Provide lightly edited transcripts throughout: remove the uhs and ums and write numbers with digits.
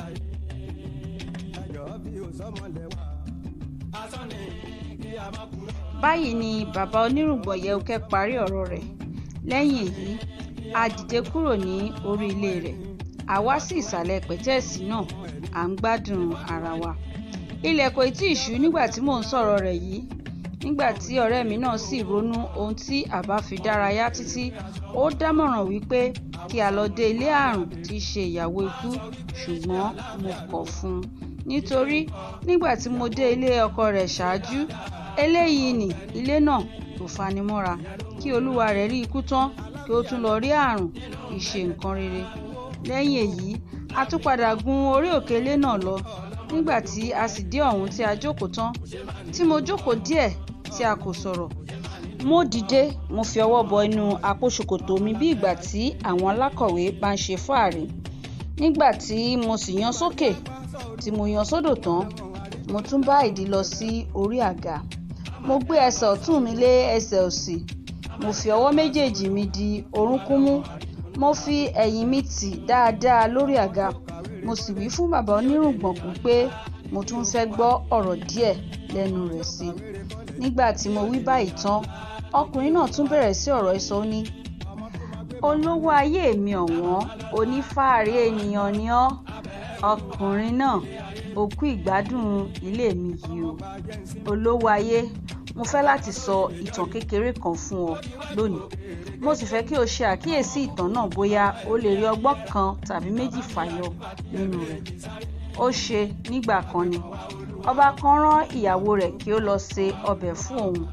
ayé. Ẹjọ́ bí o sọmọlẹ̀ wá. Asán ni kí a má kúrò. Báyìí ni bàbá onírùngbọ̀n Yẹhukẹ́ parí ọ̀rọ̀ rẹ̀. Lẹ́yìn èyí, a dìde kúrò ní orí ilé rẹ̀, a wá sí ìsàlẹ̀ pẹ̀tẹ́ẹ̀sì náà, à ń gbádùn ara wa. Ilẹ̀ kò tí ì ṣú nígbà tí mò ń sọ̀rọ̀ rẹ̀ yìí. Nígbà tí ọ̀rẹ́ mi náà sì ronú ohun tí à bá fi dárayá títí, ó dámọ̀ràn wípé kí a lọ dé ilé àrùn tí í ṣe ìyàwó ikú, ṣùgbọ́n mo kọ̀ fún un. Nítorí nígbà tí mo dé ilé ọkọ rẹ̀ ṣáájú, eléyìí ni ilé náà kò fanimọ́ra. Kí olúwa rẹ̀ rí ikú tán kí ó tún lọ rí àrùn kì í ṣe nǹkan rere. Lẹ́yìn èyí, a tún padà gun orí òkè ilé náà lọ. Nígbà tí a sì dé ọ̀hún tí a jókòó tán, tí mo jókòó díẹ̀ tí a kò sọ̀rọ̀. Mo dìde, mo fi ọwọ́ bọ inú àpò ṣòkòtò mi bí ìgbà tí àwọn alákọ̀wé bá ń ṣe fáàrí. Nígbà tí mo sì yan sókè, tí mo yan sódò tán, mo tún bá ìdí lọ sí orí àga. Mo gbé ẹsẹ̀ ọ̀tún mi lé ẹsẹ̀ òsì. Mo fi ọwọ́ méjèèjì mi di orúnkún mú. Mo fi ẹ̀yìn mi tì dáadáa lórí àga. Mo sì wí fún bàbá onírùngbọ̀n pé mo tún fẹ́ gbọ́ ọ̀rọ̀ díẹ̀ lẹ́nu rẹ̀ sí. Nígbà tí mo wí báyìí tán, ọkùnrin náà tún bẹ̀rẹ̀ sí ọ̀rọ̀ ìsọ ní, "Olówó ayé mi ọ̀wọ́n, onífáàrí ènìyàn ni ọ́." Ọkùnrin náà, "Ó kú ìgbádùn ilé mi yìí o. Olówó ayé, mo fẹ́ láti sọ ìtàn kékeré kan fún ọ lónìí. Mo sì fẹ́ kí o ṣe àkíyèsí ìtàn náà bóyá o lè rí ọgbọ́n kan tàbí méjì fàyọ nínú rẹ̀." Ó ṣe nígbà kan ni. Ọba kan rán ìyàwó rẹ̀ kí ó lọ se ọbẹ̀ fún òun.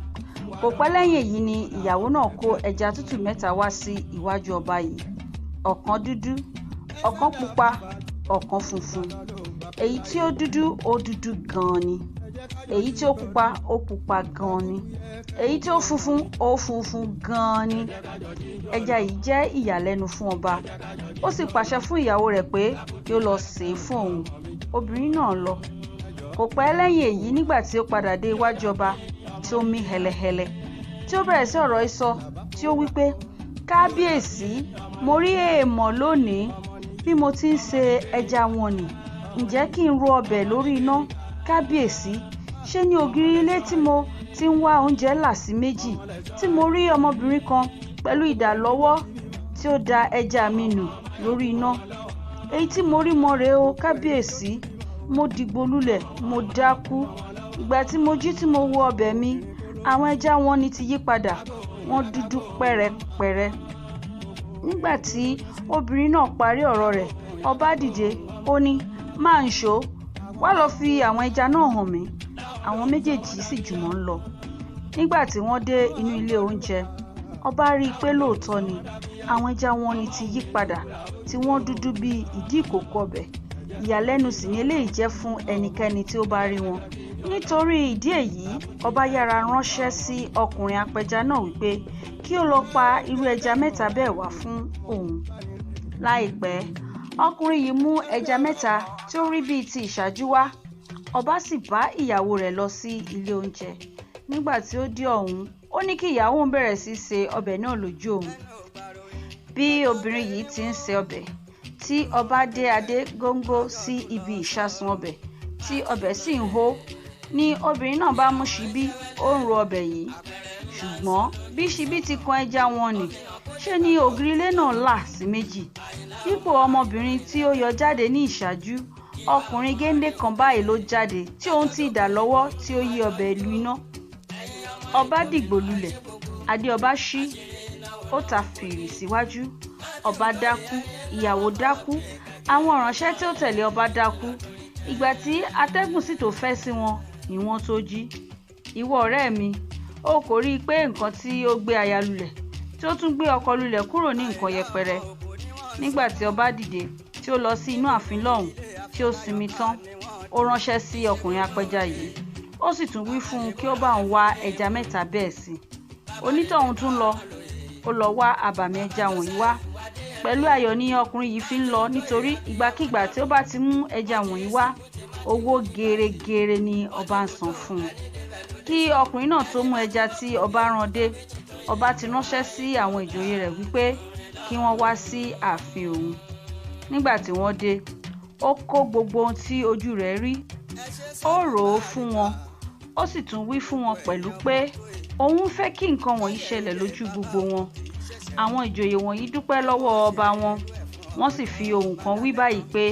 Kò pẹ́ lẹ́yìn èyí ni ìyàwó náà kó ẹja tútù mẹ́ta wá sí iwájú ọba yìí. Ọ̀kan dúdú, ọ̀kan pupa, ọ̀kan funfun. Èyí tí ó dúdú ó dúdú gan-an ni. Èyí tí ó pupa ó pupa gan-an ni. Èyí tí ó funfun ó funfun gan-an ni. Ẹja yìí jẹ́ ìyàlẹ́nu fún ọba. Ó sì pàṣẹ fún ìyàwó rẹ̀ pé kí ó lọ sè é fún òun. Obìnrin náà lọ. Kò pẹ́ lẹ́yìn èyí nígbà tí ó padà dé iwájú ọba tí ó mí hẹlẹhẹlẹ, tí ó bẹ̀rẹ̀ sí ọ̀rọ̀ ìsọ, tí ó wí pé, "Kábíyèsí, mo rí èèmọ̀ lónìí bí mo ti ń se ẹja wọn nì. Ǹjẹ́ kí n ro ọbẹ̀ lórí iná? Kábíyèsí, ṣé ní ògiri ilé tí mo ti ń wá oúnjẹ là sí méjì, tí mo rí ọmọbìnrin kan pẹ̀lú idà lọ́wọ́ tí ó da ẹja mi nù lórí iná. Èyí tí mo rí mọ́ rèé o, kábíyèsí. Mo dìgbò lulẹ̀, mo dákú. Ìgbà tí mo jí tí mo wo ọbẹ̀ mi, àwọn ẹja wọn ni ti yí padà, wọ́n dúdú pẹ́rẹpẹ̀rẹ." Nígbà tí obìnrin náà parí ọ̀rọ̀ rẹ̀, ọba dìde, ó ní, "Máa ń ṣó, wá lọ fi àwọn ẹja náà hàn mí." Àwọn méjèèjì sì jùmọ̀ ń lọ. Nígbà tí wọ́n dé inú ilé oúnjẹ, ọba rí i pé lóòótọ́ ni àwọn ẹja wọn ni ti yí padà, tí wọ́n dúdú bí ìdí ìkòkò ọbẹ̀. Ìyàlẹ́nu sì ni eléyìí jẹ́ fún ẹnikẹ́ni tí ó bá rí wọn. Nítorí ìdí èyí, ọba yára ránṣẹ́ sí ọkùnrin apẹja náà wípé kí ó lọ pa irú ẹja mẹ́ta bẹ́ẹ̀ wá fún òun. Láìpẹ́, ọkùnrin yìí mú ẹja mẹ́ta tí ó rí bíi ti ìṣáájú wá. Ọba sì bá ìyàwó rẹ̀ lọ sí ilé oúnjẹ. Nígbà tí ó dé ọ̀hún, ó ní kí ìyàwó òun bẹ̀rẹ̀ sí í se ọbẹ̀ náà lójú òun. Bí obìnrin yìí ti ń se ọbẹ̀, tí ọba dé adé góńgó sí ibi ìṣasùn ọbẹ̀, tí ọbẹ̀ sì ń hó, ni obìnrin náà bá mú ṣíbí, ó ń ro ọbẹ̀ yìí. Ṣùgbọ́n bí ṣíbí ti kan ẹja wọn nì, ṣe ni ògiri ilé náà là sí méjì. Dípò ọmọbìnrin tí ó yọ jáde ní ìṣáájú, ọkùnrin géńdé kan báyìí ló jáde tí òun ti idà lọ́wọ́ tí ó yí ọbẹ̀ lu iná. Ọba dìgbò lulẹ̀, adé ọba ṣí, ó ta fìrì síwájú. Ọba dákú, ìyàwó dákú, àwọn ìránṣẹ́ tí ó tẹ̀lé ọba dákú. Ìgbà tí atẹ́gùn sì tó fẹ́ sí wọn ni wọ́n tó jí. Ìwọ ọ̀rẹ́ mi, o kò rí i pé nǹkan tí ó gbé aya lulẹ̀, tí ó tún gbé ọkọ lulẹ̀ kúrò ní nǹkan yẹpẹrẹ. Nígbà tí ọba dìde, tí ó lọ sí inú ààfin lọ́hùn, tí ó sinmi tán, ó ránṣẹ́ sí ọkùnrin apẹja yìí. Ó sì tún wí fún un kí ó bá òun wá ẹja mẹ́ta bẹ́ẹ̀ sí. Onítọ̀hún tún lọ, ó lọ wá abàmì ẹja wọ̀nyí wá. Pẹ̀lú ayọ̀ ni ọkùnrin yìí fi ń lọ nítorí ìgbàkígbà tí ó bá ti mú ẹja wọ̀nyí wá, owó geregere ni ọba ń san fún un. Kí ọkùnrin náà tó mú ẹja tí ọba rán dé, ọba ti ránṣẹ́ sí àwọn ìjòyè rẹ̀ wípé kí wọ́n wá sí ààfin òun. Nígbà tí wọ́n dé, Ó kó gbogbo ohun tí ojú rẹ̀ rí, ó rò ó fún wọn, ó sì tún wí fún wọn pẹ̀lú pé òun fẹ́ kí nǹkan wọ̀nyí ṣẹlẹ̀ lójú gbogbo wọn. Àwọn ìjòyè wọ̀nyí dúpẹ́ lọ́wọ́ ọba wọn, wọ́n sì fi ohùn kan wí báyìí pé,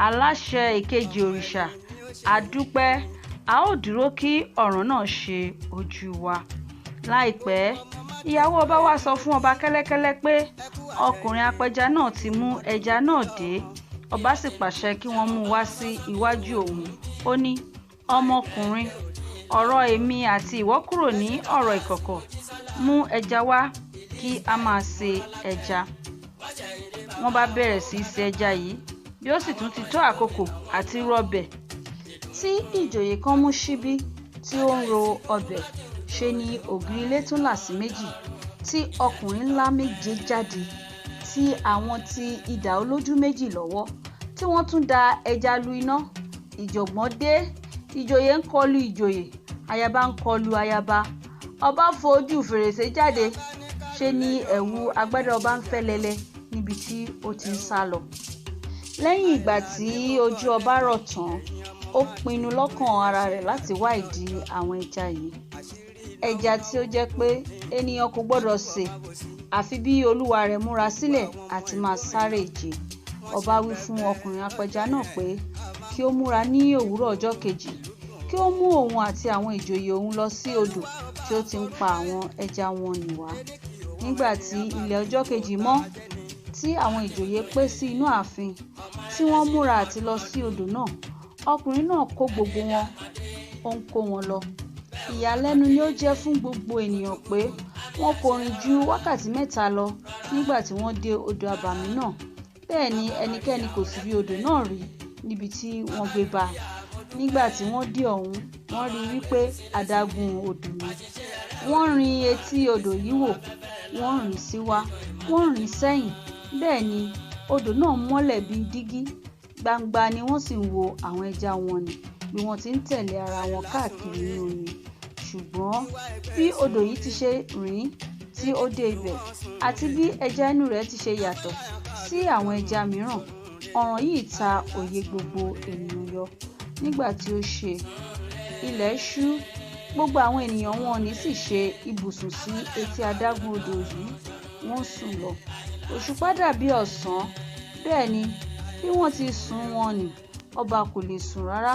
aláṣẹ èkejì òrìṣà, a dúpẹ́, a ó dúró kí ọ̀ràn náà ṣe ojú wa. Láìpẹ́, ìyàwó ọba wá sọ fún ọba kẹ́lẹ́kẹ́lẹ́ pé ọkùnrin apẹja náà ti mú ẹja náà dé. Ọba sì pàṣẹ kí wọ́n mú un wá sí iwájú òun. Ó ní, ọmọkùnrin, ọ̀rọ̀ èmi àti ìwọ kúrò ní ọ̀rọ̀ ìkọ̀kọ̀. Mú ẹja wá kí a máa se ẹja. Wọ́n bá bẹ̀rẹ̀ sí í se ẹja yìí, bí ó sì tún ti tó àkókò àti rọbẹ̀. Tí ìjòyè kan mú ṣíbí tí ó ń ro ọbẹ̀, ṣe ni ògiri ilé tún là sí méjì, tí ọkùnrin ńlá méje jáde, tí àwọn ti idà olójú méjì lọ́wọ́, tí wọ́n tún da ẹja lu iná. Ìjọ̀gbọ̀n dé, ìjòyè ń kọlu ìjòyè, ayaba ń kọlu ayaba. Ọba fo ojú fèrèsé jáde, ṣe ni ẹ̀wù agbádá ọba ń fẹ́ lẹ́lẹ́ níbi tí ó ti ń sá lọ. Lẹ́yìn ìgbà tí ojú ọba rọ̀ tán, ó pinnu lọ́kàn ara rẹ̀ láti wá ìdí àwọn ẹja yìí. Ẹja tí ó jẹ́ pé ènìyàn kò gbọdọ̀ sè, àfi bí olúwa rẹ̀ múra sílẹ̀ àti máa sáré ìje. Ọba wí fún ọkùnrin apẹja náà pé kí ó múra ní òwúrọ̀ ọjọ́ kejì, kí ó mú òun àti àwọn ìjòyè òun lọ sí odò tí ó ti ń pa àwọn ẹja wọn nì wá. Nígbà tí ilẹ̀ ọjọ́ kejì mọ́, tí àwọn ìjòyè pé sí inú ààfin, tí wọ́n múra àti lọ sí odò náà, ọkùnrin náà kó gbogbo wọn, ó ń kó wọn lọ. Ìyàlẹ́nu ni ó jẹ́ fún gbogbo ènìyàn pé wọn kò rìn ju wákàtí mẹ́ta lọ nígbà tí wọ́n dé odò abàmì náà. Bẹ́ẹ̀ ni ẹnikẹ́ni kò sì rí odò náà rí níbi tí wọ́n gbé bá a. Nígbà tí wọ́n dé ọ̀hún, wọ́n rí i wípé adágún odò ni. Wọ́n rin etí odò yìí wò, wọ́n rìn síwá, wọ́n rìn sẹ́yìn. Bẹ́ẹ̀ ni odò náà mọ́lẹ̀ bíi dígí. Gbangba ni wọ́n sì ń wo àwọn ẹja wọn nì bí wọ́n ti ń tẹ̀lé ara wọn káàkiri inú omi. Ṣùgbọ́n bí odò yìí ti ṣe rìn tí ó dé ibẹ̀, àti bí ẹja inú rẹ̀ ti ṣe yàtọ̀ sí àwọn ẹja mìíràn, ọ̀ràn yìí ta òye gbogbo ènìyàn yọ. Nígbà tí ó ṣe, ilẹ̀ ṣú, gbogbo àwọn ènìyàn wọn ní sì ṣe ibùsùn sí etí adágún odò yìí, wọ́n sùn lọ. Òṣùpá dàbí ọ̀sán, bẹ́ẹ̀ ni bí wọ́n ti sùn wọn nì, ọba kò lè sùn rárá,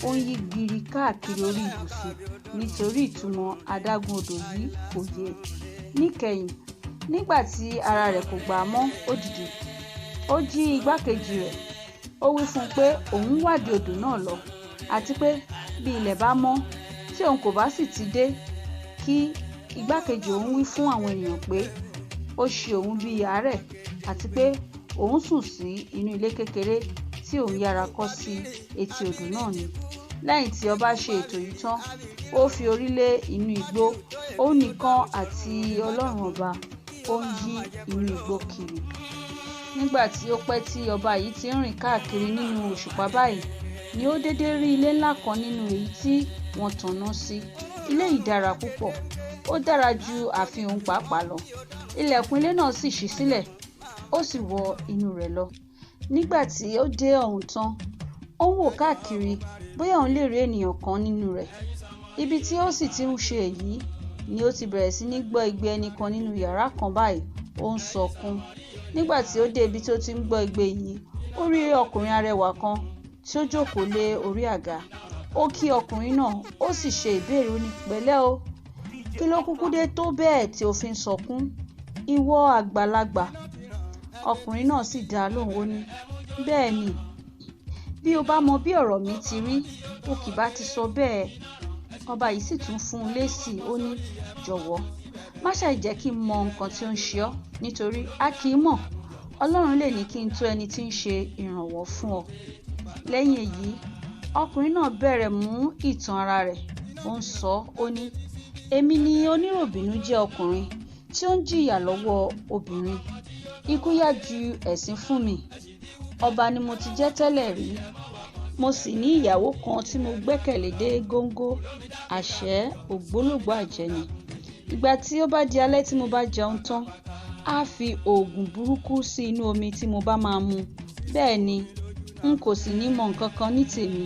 ó ń yí gbiri káàkiri orí ibùsùn nítorí ìtumọ̀ adágún odò yìí kò yé. Níkẹyìn, nígbà tí ara rẹ̀ kò gbà á mọ́, ó dìde. Ó jí igbákejì rẹ̀, ó wí fún un pé òun wádìí odò náà lọ, àti pé bí ilẹ̀ bá mọ́ tí òun kò bá sì ti dé, kí igbákejì òun wí fún àwọn ènìyàn pé ó ṣe òun bí àárẹ̀, àti pé òun sùn sí inú ilé kékeré tí òun yára kọ́ sí etí odò náà ni. Lẹ́yìn tí ọba ṣe ètò yìí tán, ó fi orí lé inú igbó, òun nìkan àti Ọlọ́run ọba, ó ń yí inú igbó kiri. Nígbà tí ó pẹ́ tí ọba yìí ti ń rìn káàkiri nínú òṣùpá báyìí, ni ó dédé rí ilé ńlá kan nínú èyí tí wọ́n tanná sí. Ilé yìí dára púpọ̀, ó dára ju ààfin òun pàápàá lọ. Ilẹ̀kùn ilé náà sì ṣí sílẹ̀, ó sì wọ inú rẹ̀ lọ. Nígbà tí ó dé ọ̀hún tán, ó ń wò káàkiri bóyá òun lè rí ènìyàn kan nínú rẹ̀. Ibi tí ó sì ti ń ṣe èyí ni ó ti bẹ̀rẹ̀ sí ní gbọ́ igbe ẹni kan nínú yàrá kan báyìí, ó ń sọkún. Nígbà tí ó dé ibi tí ó ti ń gbọ́ igbe yìí, ó rí ọkùnrin arẹwà kan tí ó jókòó lé orí àga. Ó kí ọkùnrin náà, ó sì ṣe ìbéèrè, ó ní, pẹ̀lẹ́ o, kí ló kúkú dé tó bẹ́ẹ̀ tí o fi ń sọkún? Ìwọ àgbàlagbà. Ọkùnrin náà sì dá lóhùn, ó ní, bẹ́ẹ̀ ni, bí o bá mọ bí ọ̀rọ̀ mi ti rí, o kì bá ti sọ bẹ́ẹ̀. Ọba yìí sì tún fún un lésì, ó ní, jọ̀wọ́, má ṣàì jẹ́ kí n mọ nǹkan tí ó ń ṣe ọ́, nítorí a kì í mọ̀. Ọlọ́run lè ní kí n tó ẹni tí ń ṣe ìrànwọ́ fún ọ. Lẹ́yìn èyí, ọkùnrin náà bẹ̀rẹ̀ mú ìtàn ara rẹ̀, ó ń sọ, ó ní, èmi ni oníròbìnú jẹ́ ọkùnrin tí ó ń jìyà lọ́wọ́ obìnrin. Ikú yá ju ẹ̀sín fún mi. Ọba ni mo ti jẹ́ tẹ́lẹ̀ rí. Mo sì ní ìyàwó kan tí mo gbẹ́kẹ̀lé dé góńgó, àṣé ògbólógbòó àjẹ́ ni. Ìgbà tí ó bá di alẹ́ tí mo bá jẹun tán, á fi oògùn burúkú sí inú omi tí mo bá máa mu. Bẹ́ẹ̀ ni, N kò sì ní mọ nǹkan kan ní tèmi.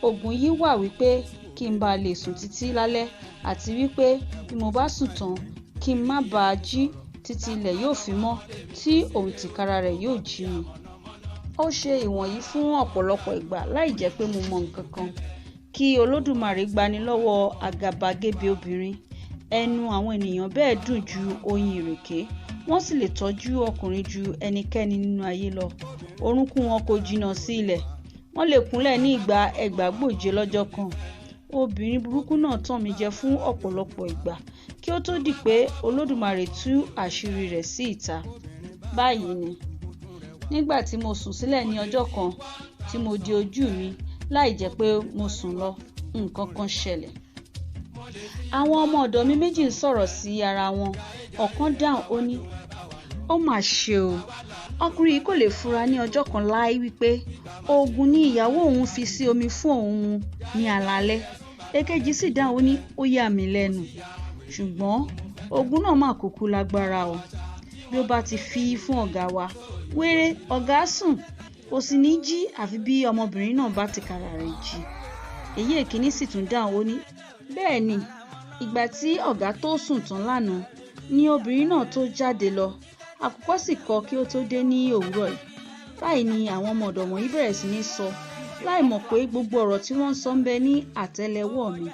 Òògùn yìí wà wípé kí n bá lè sùn títí lálẹ́ àti wípé bí mo bá sùn tán kí n má bàa jí títí ilẹ̀ yóò fi mọ́ tí òun tìkára rẹ̀ yóò jí mi. Ó ṣe ìwọ̀nyí fún ọ̀pọ̀lọpọ̀ ìgbà láì jẹ́ pé mo mọ nǹkan kan. Kí Olódùmarè gbani lọ́wọ́ àgàbàgebè obìnrin. Ẹnu àwọn ènìyàn bẹ́ẹ̀ dùn ju oyin ìrèké, wọ́n sì lè tọ́jú ọkùnrin ju ẹnikẹ́ni nínú ayé lọ. Orúnkún wọn kò jìnnà sí ilẹ̀, wọ́n lè kúnlẹ̀ ní ìgbà ẹgbàágbèje lọ́jọ́ kan. Obìnrin burúkú náà tàn mí jẹ fún ọ̀pọ̀lọpọ̀ ìgbà kí ó tó di pé Olódùmarè tú àṣírí rẹ̀ sí ìta. Báyìí ni, nígbà tí mo sùn sílẹ̀ ní ọjọ́ kan tí mo di ojú mi láì jẹ́ pé mo sùn lọ, nǹkan kan ṣẹlẹ̀. Àwọn ọmọ ọ̀dọ̀ mi méjì ń sọ̀rọ̀ sí ara wọn. Ọ̀kan dáhùn ó ní, "Ó mà ṣe o, ọkùnrin yìí kò lè fura ní ọjọ́ kan láé wípé òògùn ni ìyàwó òun fi sí omi fún òun mu ní alaalẹ́." Èkejì sì dáhùn ó ní, "Ó yà mí lẹ́nu, ṣùgbọ́n òògùn náà mà kúkú lágbára o. Bí ó bá ti fi í fún ọ̀gá wa, wéré ọ̀gá sùn, kò sì ní jí àfi bí ọmọbìnrin náà bá tìkára rẹ̀ jí." Èyí èkíní sì tún dáhùn ó ní, "Bẹ́ẹ̀ ni, ìgbà tí ọ̀gá tó sùn tán lánàá ni obìnrin náà tó jáde lọ, àkùkọ sì kọ kí ó tó dé ní òwúrọ̀ yìí." Báyìí ni àwọn ọmọ ọ̀dọ̀ wọ̀nyí bẹ̀rẹ̀ sí ní sọ láì mọ̀ pé gbogbo ọ̀rọ̀ tí wọ́n ń sọ ń bẹ ní àtẹ́lẹwọ́ mi.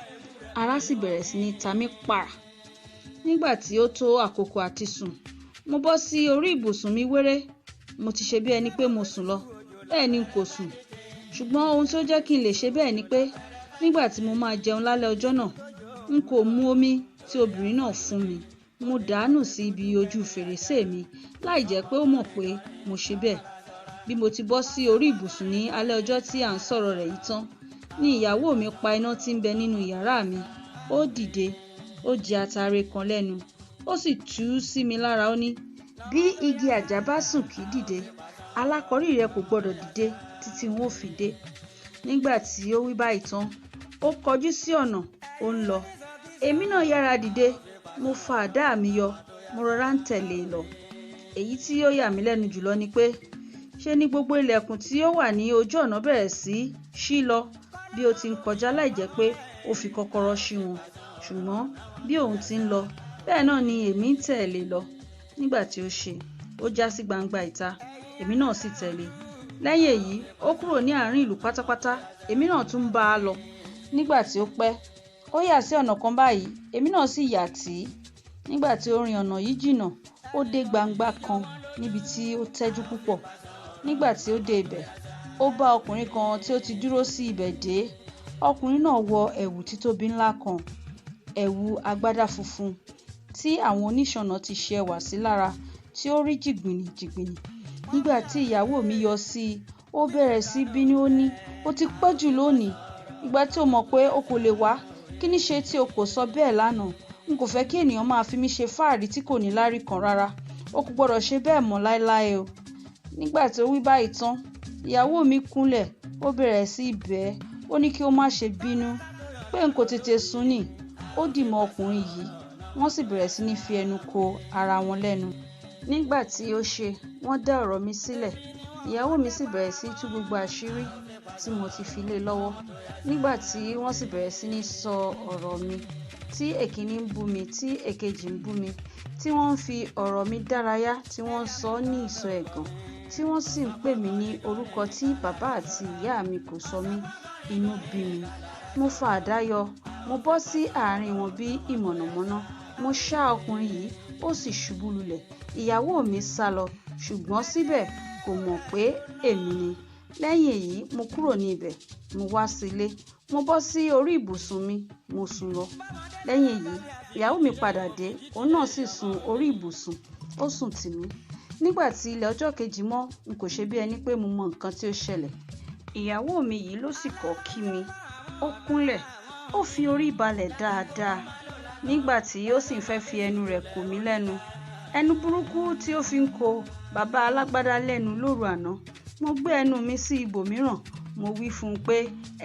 Ara sì bẹ̀rẹ̀ sí ní ta mí pàrà. Nígbà tí ó tó àkókò àti sùn, mo bọ́ sí orí ibùsùn mi wéré. Mo ti ṣe bí ẹni pé mo sùn lọ, bẹ́ẹ̀ ni n kò sùn. Ṣùgbọ́n ohun tí ó jẹ́ kí n lè ṣe bẹ́ẹ̀ ni pé nígbà tí mo máa jẹun lálẹ́ ọjọ́ náà, n kò mu omi tí obìnrin náà fún mi. Mo dàánù sí ibi ojú fèrèsé mi láì jẹ́ pé ó mọ̀ pé mo ṣe bẹ́ẹ̀. Bí mo ti bọ́ sí orí ibùsùn ní alẹ́ ọjọ́ tí à ń sọ̀rọ̀ rẹ̀ yìí tán, ní ìyàwó mi pa iná tí ń bẹ nínú yàrá mi. Ó dìde, ó jẹ atare kan lẹ́nu, ó sì tú sí mi lára ó ní, "Bí igi àjà bá sùn kì í dìde, alákọ̀rí rẹ̀ kò gbọdọ̀ dìde títí n ó fi dé." Nígbà tí ó wí báyìí tán, ó kọjú sí ọ̀nà, ó ń lọ. Èmi náà yára dìde, mo fa àdá mi yọ, mo rọra ń tẹ̀lé e lọ. Èyí tí ó yà mí lẹ́nu jùlọ ni pé ṣe ni gbogbo ilẹ̀kùn tí ó wà ní ojú ọ̀nà bẹ̀rẹ̀ sí ṣí lọ bí ó ti ń kọjá láì jẹ́ pé ó fi kọ́kọ́rọ́ ṣí wọn. Ṣùgbọ́n bí òun ti ń lọ, bẹ́ẹ̀ náà ni èmi ń tẹ̀lé e lọ. Nígbà tí ó ṣe, ó já sí gbangba ìta, èmi náà sì tẹ̀lé e. Lẹ́yìn èyí, ó kúrò ní àárín ìlú pátápátá, èmi náà tún ń bá a lọ. Nígbà tí ó pẹ́, ó yà sí ọ̀nà kan báyìí, èmi náà sì yà tì í. Nígbà tí ó rin ọ̀nà yìí jìnnà, ó dé gbangba kan níbi tí ó tẹ́jú púpọ̀. Nígbà tí ó dé ibẹ̀, ó bá ọkùnrin kan tí ó ti dúró sí ibẹ̀ dé. Ọkùnrin náà wọ ẹ̀wù títóbi ńlá kan, ẹ̀wù agbádá funfun tí àwọn oníṣọ̀nà ti ṣe ẹwà sí lára tí ó rí jìgbìnì jìgbìnì. Nígbà tí ìyàwó mi yọ sí i, ó bẹ̀rẹ̀ sí bínú ó ní, "Ó ti pẹ́ jù lónìí. Ìgbà tí o mọ̀ pé o kò lè wá, kí ní ṣe tí o kò sọ bẹ́ẹ̀ lánàá? N kò fẹ́ kí ènìyàn máa fi mí ṣe fáàrí tí kò ní láárí kan rárá. O kò gbọdọ̀ ṣe bẹ́ẹ̀ mọ́ láéláé o." Nígbà tí ó wí báyìí tán, ìyàwó mi kúnlẹ̀, ó bẹ̀rẹ̀ sí í bẹ̀ ẹ́. Ó ní kí ó má ṣe bínú, pé n kò tètè sùn ni. Ó dì mọ́ ọkùnrin yìí, wọ́n sì bẹ̀rẹ̀ sí ní fi ẹnu ko ara wọn lẹ́nu. Nígbà tí ó ṣe, wọ́n dá ọ̀rọ̀ mi sílẹ̀. Ìyàwó mi sì bẹ̀rẹ̀ sí tú gbogbo àṣírí tí mo ti fi lé lọ́wọ́. Nígbà tí wọ́n sì bẹ̀rẹ̀ sí ní sọ ọ̀rọ̀ mi, tí èkíní ń bú mi, tí èkejì ń bú mi, tí wọ́n ń fi ọ̀rọ̀ mi dárayá, tí wọ́n ń sọ ní ìsọ ẹ̀gàn, tí wọ́n sì ń pè mí ní orúkọ tí bàbá àti ìyá mi kò sọ mí, inú bí mi. Mo fa àdá yọ, mo bọ́ sí àárín wọn bí ìmọ̀nàmọ́ná. Mo ṣá ọkùnrin yìí, ó sì ṣubú lulẹ̀. Ìyàwó mi sálọ, ṣùgbọ́n síbẹ̀ kò mọ̀ pé èmi ni. Lẹ́yìn èyí, mo kúrò ní ibẹ̀, mo wá sí ilé, mo bọ́ sí orí ibùsùn mi, mo sùn lọ. Lẹ́yìn èyí, ìyàwó mi padà dé, òun náà sì sun orí ibùsùn, ó sùn tì mí. Nígbà tí ilẹ̀ ọjọ́ kejì mọ́, n kò ṣe bí ẹni pé mo mọ nǹkan tí ó ṣẹlẹ̀. Ìyàwó mi yìí ló sì kọ́ kí mi. Ó kúnlẹ̀, ó fi orí balẹ̀ dáadáa. Nígbà tí ó sì ń fẹ́ fi ẹnu rẹ̀ kò mí lẹ́nu, ẹnu burúkú tí ó fi ń ko bàbá alágbádá lẹ́nu lóru àná, mo gbé ẹnu mi sí ibòmíràn, mo wí fún un pé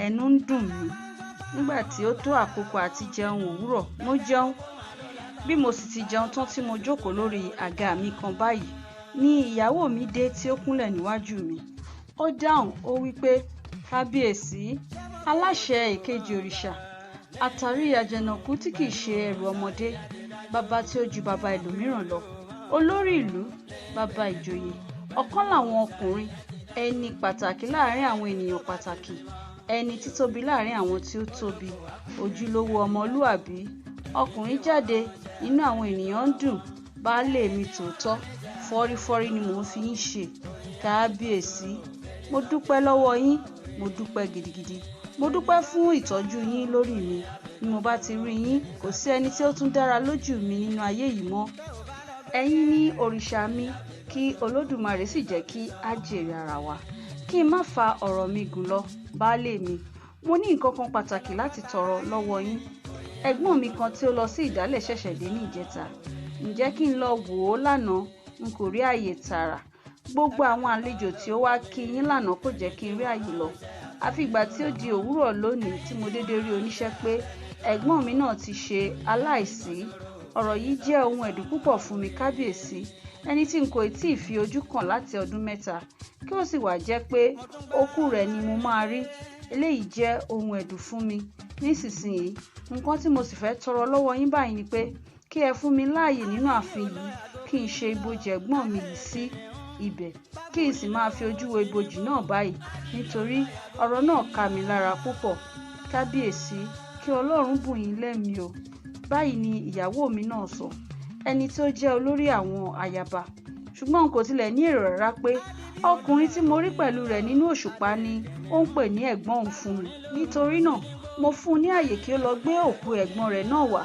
ẹnu ń dùn mí. Nígbà tí ó tó àkókò àti jẹun òwúrọ̀, mo jẹun. Bí mo sì ti jẹun tán tí mo jókòó lórí àga mi kan báyìí, ní ìyàwó mi dé tí ó kúnlẹ̀ níwájú mi. Ó dáhùn, ó wí pé, kábíyèsí, aláṣẹ èkejì òrìṣà, àtàrí àjànàkú tí kìí ṣe ẹrù ọmọdé, bàbá tí ó ju bàbá ẹlòmíràn lọ, olórí ìlú, bàbá ìjòyè, ọ̀kan làwọn ọkùnrin, ẹni pàtàkì láàrin àwọn ènìyàn pàtàkì, ẹni títóbi láàrin àwọn tí ó tóbi, ojúlówó ọmọlúàbí. Ọkùnrin jáde, inú àwọn ènìyàn ń dùn. Baálé mi tòótọ́, fọ́rífọ́rí ni mò ń fi yín ṣe. Kábíyèsí, mo dúpẹ́ lọ́wọ́ yín, mo dúpẹ́ gidigidi. Mo dúpẹ́ fún ìtọ́jú yín lórí mi. Bí mo bá ti rí yín, kò sí ẹni tí ó tún dára lójú mi nínú ayé yìí mọ́. Ẹ̀yin ni òrìṣà mi, kí Olódùmarè sì jẹ́ kí á jèrè ara wa. Kí n má fa ọ̀rọ̀ mi gùn lọ, baálé mi. Mo ní nǹkan kan pàtàkì láti tọrọ lọ́wọ́ yín. Ẹ̀gbọ́n mi kan tí ó lọ sí ìdálẹ̀ ṣẹ̀ṣẹ̀ dé ní ìjẹta. Ǹjẹ́ kí n lọ wò ó lánàá? N kò rí ààyè tààrà. Gbogbo àwọn àlejò tí ó wá kí yín lánàá kò jẹ́ kí n rí ààyè lọ. Àfi ìgbà tí ó di òwúrọ̀ lónìí tí mo dédé rí oníṣẹ́ pé ẹ̀gbọ́n mi náà ti ṣe aláìsí. Ọ̀rọ̀ yìí jẹ́ ohun ẹ̀dùn púpọ̀ fún mi, kábíyèsí. Ẹni tí n kò tíì fi ojú kàn láti ọdún mẹ́ta, kí ó sì wá jẹ́ pé òkú rẹ̀ ni mo máa rí. Eléyìí jẹ́ ohun ẹ̀dùn fún mi nísinsìnyí. Nǹkan tí mo sì fẹ́ tọrọ lọ́wọ́ yín báyìí ni pé kí ẹ fún mi láàyè nínú ààfin yìí, kí n ṣe ibojì ẹ̀gbọ́n mi yìí sí ibẹ̀, kí n sì máa fi ojú wo ibojì náà báyìí, nítorí ọ̀rọ̀ náà ká mi lára púpọ̀. Kábíyèsí, kí Ọlọ́run bùn yín lẹ́mìí o. Báyìí ni ìyàwó mi náà sọ, ẹni tí ó jẹ́ olórí àwọn ayaba. Ṣùgbọ́n n kò tilẹ̀ ní èrò rárá pé ọkùnrin tí mo rí pẹ̀lú rẹ̀ nínú òṣùpá ni ó ń pè ní ẹ̀gbọ́n òun fún mi. Nítorí náà, mo fún un ní àyè kí ó lọ gbé òkú ẹ̀gbọ́n rẹ̀ náà wá.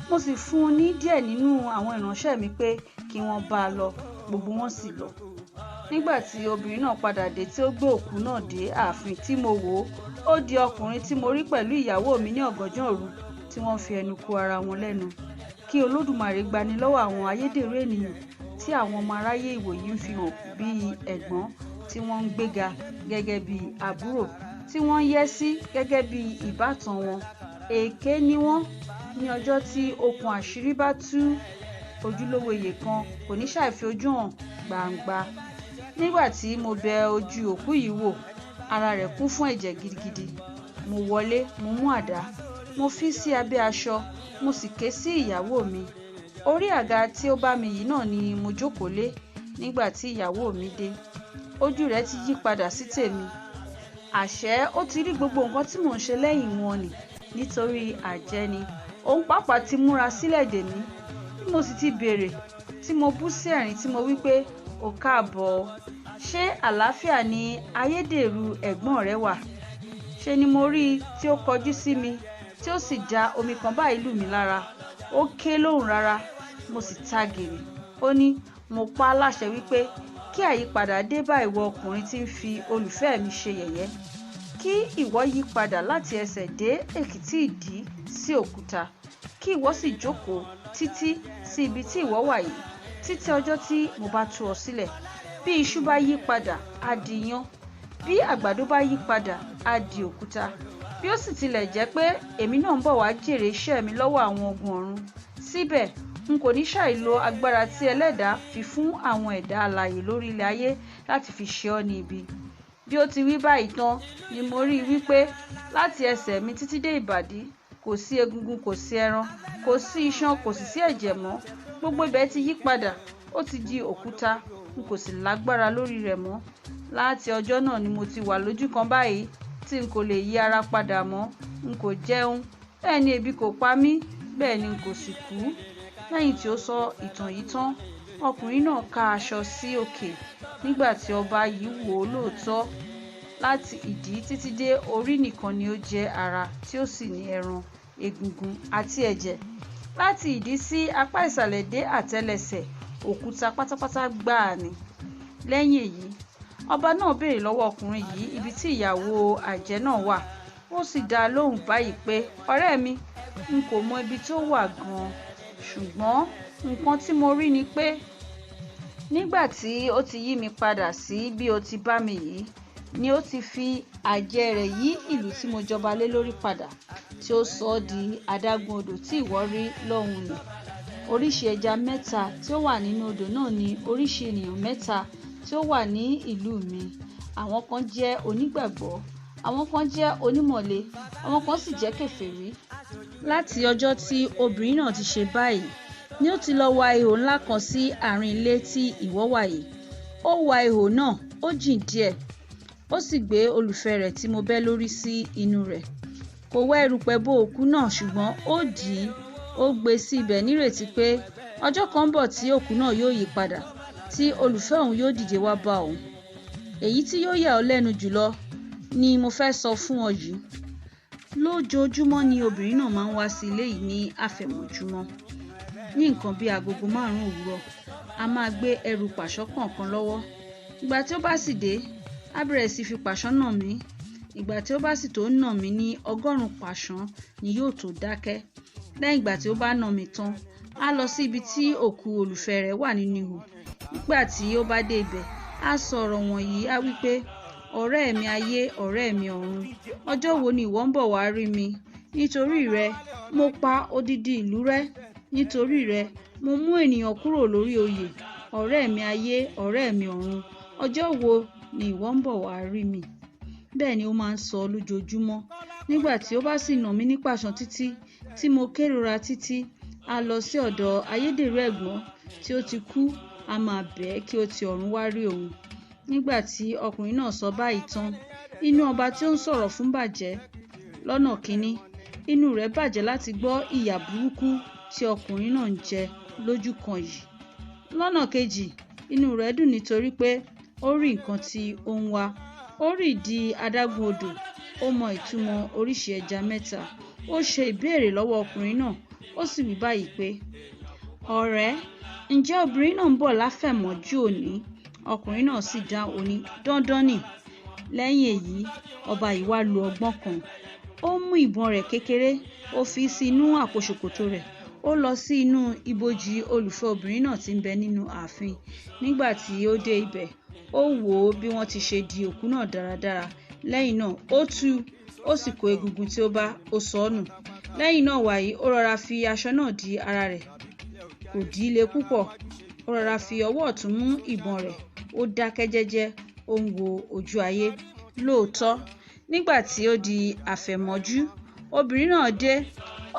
Mo sì fún un ní díẹ̀ nínú àwọn ìránṣẹ́ mi pé kí wọ́n bá a lọ, gbogbo wọn sì lọ. Nígbà tí obìnrin náà padà dé tí ó gbé òkú náà dé ààfin tí mo wò ó, ó di ọkùnrin tí mo rí pẹ̀lú ìyàwó mi ní ọ̀gànjọ́ òru tí wọ́n fi ẹnu kò ara wọn lẹ́nu. Kí Olódùmarè gbani lọ́wọ́ àwọn ayédèrú ènìyàn tí àwọn ọmọ aráyé ìwòyí ń fi hàn bí ẹ̀gbọ́n, tí wọ́n ń gbéga gẹ́gẹ́ bí àbúrò, tí wọ́n ń yẹ́ sí gẹ́gẹ́ bí ìbátan wọn. Èké ni wọ́n. Ní ọjọ́ tí okùn àṣírí bá tú, ojúlówó iyèkan kò ní ṣàì fi ojú hàn gbangba. Nígbà tí mo bẹ ojú òkú yìí wò, ara rẹ̀ kún fún ẹ̀jẹ̀ gidigidi. Mo wọlé, mo mú àdá, mo fi sí abẹ́ aṣọ, mo sì ké sí ìyàwó mi. Orí àga tí ó bá mi yìí náà ni mo jókòó lé nígbà tí ìyàwó mi dé. Ojú rẹ̀ ti yí padà sí tèmi. Àṣé ó ti rí gbogbo nǹkan tí mò ń ṣe lẹ́yìn wọn ni, nítorí àjẹ́ ni. Òun pàápàá ti múra sílẹ̀ dè mí. Bí mo sì ti béèrè, tí mo bú sí ẹ̀rín tí mo wí pé, "Ó káàbọ̀ o. Ṣé àlàáfíà ni ayédèrú ẹ̀gbọ́n rẹ wà?" Ṣé ni mo rí i tí ó kọjú sí mi, tí ó sì da omi kan báyìí lù mí lára. Ó ké lóhùn rárá, mo sì ta gìrì. Ó ní, mo pa á láṣẹ wípé kí àyípadà dé bá ìwọ ọkùnrin tí ń fi olùfẹ́ mi ṣe yẹ̀yẹ́. Kí ìwọ yí padà láti ẹsẹ̀ dé èkìtì ìdí sí òkúta. Kí ìwọ sì jókòó títí sí ibi tí ìwọ wà yìí, títí ọjọ́ tí mo bá tú ọ sílẹ̀. Bí iṣu bá yí padà, á di iyán. Bí àgbàdo bá yí padà, á di òkúta. Bí ó sì tilẹ̀ jẹ́ pé èmi náà ń bọ̀ wá jèrè iṣẹ́ mi lọ́wọ́ àwọn ogun ọ̀run, síbẹ̀ n kò ní ṣàì lo agbára tí ẹlẹ́dàá fi fún àwọn ẹ̀dá alààyè lórí ilẹ̀ ayé láti fi ṣe ọ́ ní ibi. Bí ó ti wí báyìí tán ni mo rí i wípé láti ẹsẹ̀ mi títí dé ìbàdí, kò sí egungun, kò sí ẹran, kò sí iṣan, kò sì sí ẹ̀jẹ̀ mọ́. Gbogbo ibẹ̀ ti yí padà, ó ti di òkúta, n kò sì lágbára lórí rẹ̀ mọ́. Láti ọjọ́ náà ni mo ti wà lójú kan báyìí tí n kò lè yí ara padà mọ́. N kò jẹun, bẹ́ẹ̀ ni ebi kò pa mí, bẹ́ẹ̀ ni n kò sì kú. Lẹ́yìn tí ó sọ ìtàn yìí tán, ọkùnrin náà ká aṣọ sí òkè. Nígbà tí ọba yìí wò ó lóòótọ́, láti ìdí títí dé orí nìkan ni ó jẹ́ ara tí ó sì ní ẹran, egungun àti ẹ̀jẹ̀. Láti ìdí sí apá ìsàlẹ̀ dé àtẹ́lẹsẹ̀, òkúta pátápátá gbáà ni. Lẹ́yìn èyí, ọba náà béèrè lọ́wọ́ ọkùnrin yìí ibi tí ìyàwó àjẹ́ náà wà. Ó sì dá a lóhùn báyìí pé, "Ọ̀rẹ́ mi, n kò mọ ibi tó wà gan-an, ṣùgbọ́n nǹkan tí mo rí ni pé nígbà tí ó ti yí mi padà sí bí ó ti bá mi yìí, ni ó ti fi àjẹ́ rẹ̀ yí ìlú tí mo jọba lé lórí padà, tí ó sọ ọ́ di adágún odò tí ìwọ rí lọ́hùn nì. Oríṣi ẹja mẹ́ta tí ó wà nínú odò náà ni oríṣi ènìyàn mẹ́ta tí ó wà ní ìlú mi. Àwọn kan jẹ́ onígbàgbọ́, àwọn kan jẹ́ onímọ̀le, àwọn kan sì jẹ́ kèfèrí. Láti ọjọ́ tí obìnrin náà ti ṣe báyìí ni ó ti lọ wa ihò ńlá kan sí àárín ilé tí ìwọ wà yìí. Ó wa ihò náà, ó jìn díẹ̀, ó sì gbé olùfẹ́ rẹ̀ tí mo bẹ́ lórí sí inú rẹ̀. Kò wá erùpẹ̀ bo òkú náà, ṣùgbọ́n ó dì í, ó gbé sí ibẹ̀ nírètí pé ọjọ́ kan ń bọ̀ tí òkú náà yóò yí padà, tí olùfẹ́ òun yóò dìde wá bá òun. Èyí tí yóò yà ọ́ lẹ́nu jùlọ ni mo fẹ́ sọ fún ọ yìí. Lójoojúmọ́ ni obìnrin náà máa ń wá sí ilé yìí ní àfẹ̀mọ́júmọ́. Ní nǹkan bí agogo 5 òwúrọ̀, a máa gbé ẹrù pàṣán kọ̀ọ̀kan lọ́wọ́. Ìgbà tí ó bá sì dé, á bẹ̀rẹ̀ sí fi pàṣán nà mí. Ìgbà tí ó bá sì tó nà mí ní 100 pàṣán ni yóò tó dákẹ́. Lẹ́yìn ìgbà tí ó bá nà mí tán, á lọ sí ibi tí òkú olùfẹ́ rẹ̀ wà nínú ihò. Nígbà tí ó bá dé ibẹ̀, á sọ ọ̀rọ̀ wọ̀nyí, á wí pé, "Ọ̀rẹ́ mi ayé, ọ̀rẹ́ mi ọ̀run, ọjọ́ wo ni ìwọ ń bọ̀ wá rí mi? Nítorí rẹ, mo pa odidi ìlú rẹ́. Nítorí rẹ, mo mú ènìyàn kúrò lórí oyè. Ọ̀rẹ́ mi ayé, ọ̀rẹ́ mi ọ̀run, ọjọ́ wo ni ìwọ ń bọ̀ wá rí mi?" Bẹ́ẹ̀ ni ó máa ń sọ lójoojúmọ́. Nígbà tí ó bá sì nà mí ní pàṣán títí tí mo kérora títí, á lọ sí ọ̀dọ̀ ayédèrú ẹ̀gbọ́n tí ó ti kú, a máa bẹ̀ ẹ́ kí ó ti ọ̀run wá rí òun. Nígbà tí ọkùnrin náà sọ báyìí tán, inú ọba tí ó ń sọ̀rọ̀ fún bàjẹ́. Lọ́nà kínní, inú rẹ̀ bàjẹ́ láti gbọ́ ìyà burúkú tí ọkùnrin náà ń jẹ lójú kan yìí. Lọ́nà kejì, inú rẹ̀ dùn nítorí pé ó rí nǹkan tí ó ń wá. Ó rí ìdí adágún odò, ó mọ ìtumọ̀ oríṣi ẹja 3. Ó ṣe ìbéèrè lọ́wọ́ ọkùnrin náà, ó sì wí báyìí pé, "Ọ̀rẹ́, ǹjẹ́ obìnrin náà ń bọ̀ láfẹ̀mọ́jú òní?" Ọkùnrin náà sì dáhùn, ó ní, "Dandan ni." Lẹ́yìn èyí, ọba yìí wá lo ọgbọ́n kan. Ó mú ìbọn rẹ̀ kékeré, ó fi sí inú àpò ṣòkòtò rẹ̀. Ó lọ sí inú ibojì olùfẹ́ obìnrin náà tí ń bẹ nínú ààfin. Nígbà tí ó dé ibẹ̀, ó wò ó bí wọ́n ti ṣe di òkú náà dáradára. Lẹ́yìn náà, ó tú, ó sì kó egungun tí ó bá, ó sọ ọ́ nù. Lẹ́yìn náà wàyí, ó rọra fi aṣọ náà di ara rẹ̀. Kò dì í le púpọ̀. Ó rọra fi ọwọ́ ọ̀tún mú ìbọn rẹ̀. Ó dákẹ́ jẹ́jẹ́, ó ń wo ojú ayé. Lóòótọ́, nígbà tí ó di àfẹ̀mọ́jú, obìnrin náà dé,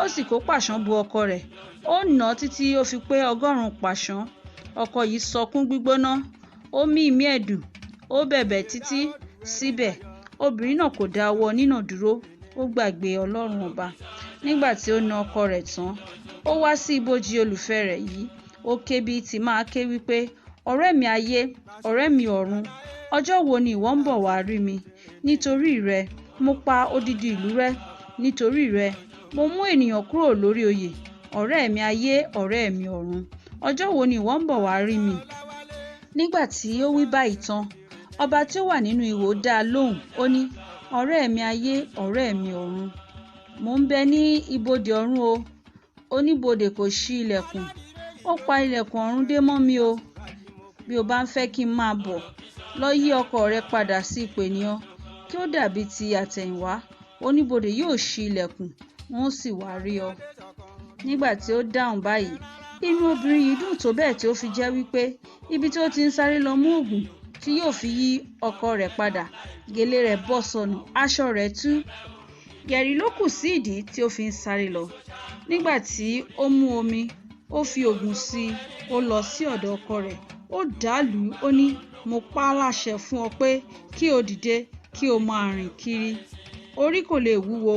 ó sì kó pàṣán bo ọkọ rẹ̀. Ó nà án títí ó fi pé 100 pàṣán. Ọkọ yìí sọkún gbígbóná, ó mí ìmí ẹ̀dùn, ó bẹ̀bẹ̀ títí. Síbẹ̀, obìnrin náà kò dá ọwọ́ nínà dúró, ó gbàgbé Ọlọ́run ọba. Nígbà tí ó na ọkọ rẹ̀ tán, ó wá sí ibojì olùfẹ́ rẹ̀ yìí. Ó ké bí ti máa ké wípé, "Ọ̀rẹ́ mi ayé, ọ̀rẹ́ mi ọ̀run, ọjọ́ wo ni ìwọ ń bọ̀ wá rí mi? Nítorí rẹ, mo pa odidi ìlú rẹ́. Nítorí rẹ, mo mú ènìyàn kúrò lórí oyè. Ọ̀rẹ́ mi ayé, ọ̀rẹ́ mi ọ̀run, ọjọ́ wo ni ìwọ ń bọ̀ wá rí mi?" Nígbà tí ó wí báyìí tán, ọba tí ó wà nínú ihò dá a lóhùn, ó ní, "Ọ̀rẹ́ mi ayé, ọ̀rẹ́ mi ọ̀run, mò ń bẹ ní ibodè ọ̀run o. Oníbodè kò ṣí ilẹ̀kùn. Ó pa ilẹ̀kùn ọ̀run dé mọ́ mi o. Bí o bá ń fẹ́ kí n máa bọ̀, lọ yí ọkọ rẹ padà sí ipò ènìyàn kí ó dàbí ti àtẹ̀yìnwá. Oníbodè yóò ṣí ilẹ̀kùn, wọn ó sì wá rí ọ." Nígbà tí ó dáhùn báyìí, inú obìnrin yìí dùn tó bẹ́ẹ̀ tí ó fi jẹ́ wípé ibi tí ó ti ń sáré lọ mú òògùn tí yóò fi yí ọkọ rẹ̀ padà, gèlè rẹ̀ bọ́ sọnù, aṣọ rẹ̀ tú. Gẹ̀rí ló kù sí ìdí tí ó fi ń sáré lọ. Nígbà tí ó mú omi, ó fi òògùn sí i, ó lọ sí ọ̀dọ̀ ọkọ rẹ̀, ó dàlú, ó ní, "Mo pa á láṣẹ fún ọ pé kí o dìde kí o máa rìn kiri. Orí kò lè wúwo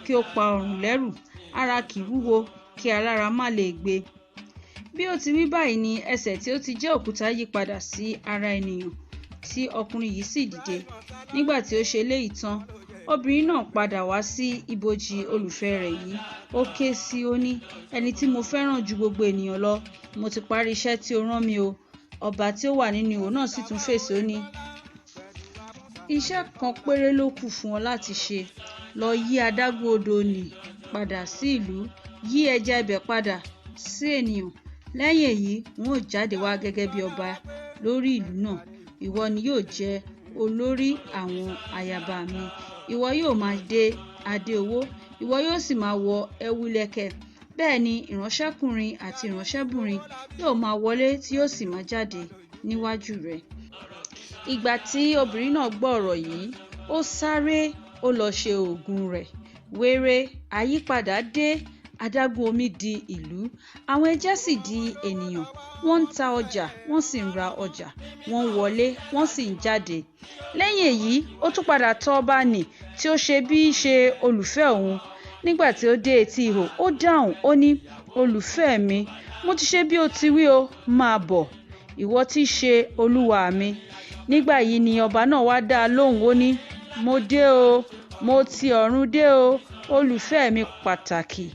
kí ó pa ọrùn lẹ́rù, ara kì í wúwo kí alára má lè gbé." Bí ó ti wí báyìí ni ẹsẹ̀ tí ó ti jẹ́ òkúta yí padà sí ara ènìyàn, tí ọkùnrin yìí sì dìde. Nígbà tí ó ṣe eléyìí tán, obìnrin náà padà wá sí ibojì olùfẹ́ rẹ̀ yìí. Ó ké sí i, ó ní, "Ẹni tí mo fẹ́ràn ju gbogbo ènìyàn lọ, mo ti parí iṣẹ́ tí o rán mi o." Ọba tí ó wà nínú ihò náà sì tún fèsì, ó ní, "Iṣẹ́ kan péré ló kù fún ọ láti ṣe. Lọ yí adágún odò nì padà sí ìlú, yí ẹja ibẹ̀ padà sí ènìyàn. Lẹ́yìn èyí, n ó jáde wá gẹ́gẹ́ bí ọba lórí ìlú náà. Ìwọ ni yóò jẹ́ olórí àwọn ayaba mi. Ìwọ yóò máa dé adé owó, ìwọ yóò sì máa wọ ẹ̀wù ìlẹ̀kẹ̀. Bẹ́ẹ̀ ni ìránṣẹ́kùnrin àti ìránṣẹ́bìnrin yóò máa wọlé tí yóò sì máa jáde níwájú rẹ." Ìgbà tí obìnrin náà gbọ́ ọ̀rọ̀ yìí, ó sáré, ó lọ ṣe oògùn rẹ̀. Wéré, àyípadà dé. Adágún omi di ìlú, àwọn ẹja sì di ènìyàn. Wọ́n ń ta ọjà, wọ́n sì ń ra ọjà, wọ́n ń wọlé, wọ́n sì ń jáde. Lẹ́yìn èyí, ó tún padà tọ̀ ọba nì tí ó ṣe bí í ṣe olùfẹ́ òun. Nígbà tí ó dé etí ihò, ó dáhùn, ó ní, "Olùfẹ́ mi, mo ti ṣe bí o ti wí o, máa bọ̀, ìwọ tí í ṣe olúwa mi." Nígbà yìí ni ọba náà wá dá a lóhùn, ó ní, "Mo dé o, mo ti ọ̀run dé o, olùfẹ́ mi pàtàkì.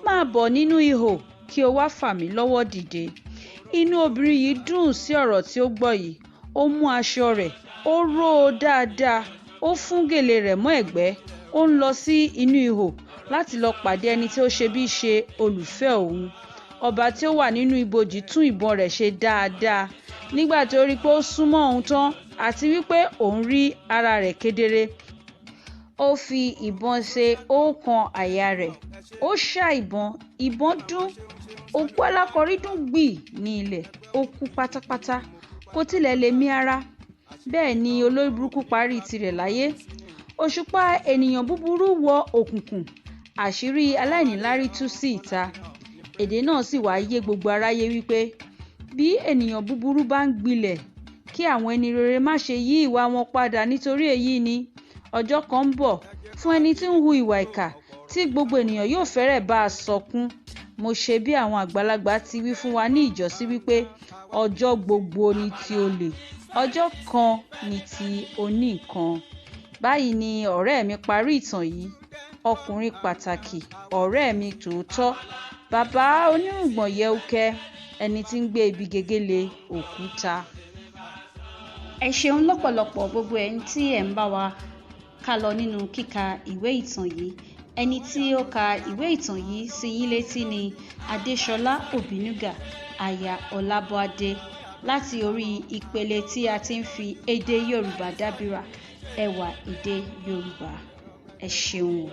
Máa bọ̀ nínú ihò kí o wá fà mí lọ́wọ́ dìde." Inú obìnrin yìí dùn sí ọ̀rọ̀ tí ó gbọ́ yìí. Ó mú aṣọ rẹ̀, ó ró o dáadáa, ó fún gèlè rẹ̀ mọ́ ẹ̀gbẹ́, ó ń lọ sí inú ihò láti lọ pàdé ẹni tí ó ṣe bí í ṣe olùfẹ́ òun. Ọba tí ó wà nínú ibojì tún ìbọn rẹ̀ ṣe dáadáa. Nígbà tí ó rí pé ó súnmọ́ òun tán àti wípé òun rí ara rẹ̀ kedere, ó fi ìbọn ṣe ọ̀kan àyà rẹ̀. Ó ṣá ìbọn, ìbọn dún, òkú alákọ̀rí dún gbì ní ilẹ̀, ó kú pátápátá, kò tilẹ̀ lè mí ara. Bẹ́ẹ̀ ni olórí burúkú parí tirẹ̀ láyé. Òṣùpá ènìyàn búburú wọ òkùnkùn, àṣírí aláìníláárí tú sí ìta. Èdè náà sì wá yé gbogbo aráyé wípé bí ènìyàn búburú bá ń gbilẹ̀, kí àwọn ẹni rere má ṣe yí ìwà wọn padà nítorí èyí ni. Ọjọ́ kan ń bọ̀ fún ẹni tí ń hu ìwà ìkà tí gbogbo ènìyàn yóò fẹ́rẹ̀ bá a sọkún. Mo ṣe bí àwọn àgbàlagbà ti wí fún wa ní ìjọ́sí wípé ọjọ́ gbogbo ni ti olè, ọjọ́ kan ni ti oní nǹkan. Báyìí ni ọ̀rẹ́ mi parí ìtàn yìí. Ọkùnrin pàtàkì, ọ̀rẹ́ mi tòótọ́, bàbá onírùngbọ̀n yẹukẹ, ẹni tí ń gbé ibi gegele òkúta. Ẹ ṣeun lọ́pọ̀lọpọ̀ gbogbo ẹ̀yin tí ẹ̀ ń bá wa ká lọ nínú kíka ìwé ìtàn yìí. Ẹni tí ó ka ìwé ìtàn yìí sí yín létí ni Adéṣọlá Òbínúgà, aya Ọlábọ́adé, láti orí ìpele tí a ti ń fi èdè Yorùbá dábìrà, ẹwà èdè Yorùbá. Ẹ ṣeun o.